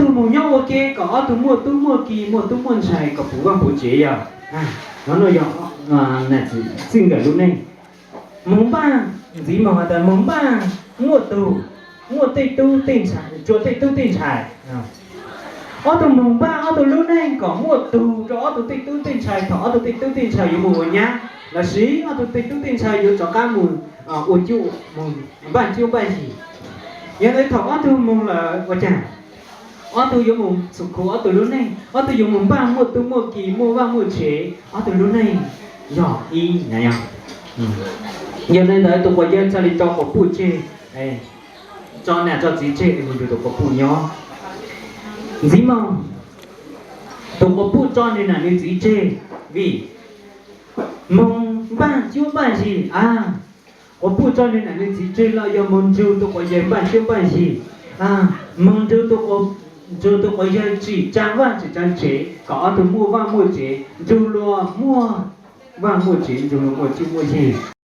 tug moog nyob ua ke kom ob tug muaj tub muaj ki, muaj tub muaj ntxhais, kom puv vaaj puv tsev yog. Nov nuav yog nam txiv txij nkawm lub neej. Moog npaj, ntxiv moog has tas moog npaj muaj tug, muaj tej tub tej ntxhais, tsua tej tub tej ntxhais. Ob tug moog npaj ob tug lub neej kom muaj tug rua ob tug tej tub tej ntxhais, thaum ob tug tej tub tej ntxhais yuav moog ua nyab, lossis ob tug tej tub tej ntxhais yuav rov qab moog ua cuab, moog npaj cuab npaj yig. Yog le thaum ob tug moog lawm ua caag? Ob tug yuav moog xum khuv ob tug lub neej, ob tug yuav moog npaj muaj tub muaj ki, muaj vaaj muaj tsev, ob tug lub neej yog ib na yog. Yog le ntawd tug quas yawg txhaj le tso quas puj tseg, tso nam tso txiv tseg es moog nrug tug quas puj nyob. Ntxiv moog, tug quas puj tso nwg nam nwg txiv tseg, vim moog npaj cuab npaj yig a. Quas puj tso nwg nam nwg txiv tseg los yog moog nrug tug quas yawg npaj cuab npaj yig, moog nrug, nrug tug quas yawg tsim tsaa vaaj tsim tsaa tsev kom ob tug muaj vaaj muaj tsev, nrug luag muaj vaaj muaj tsev, nrug luag muaj cuab muaj yig.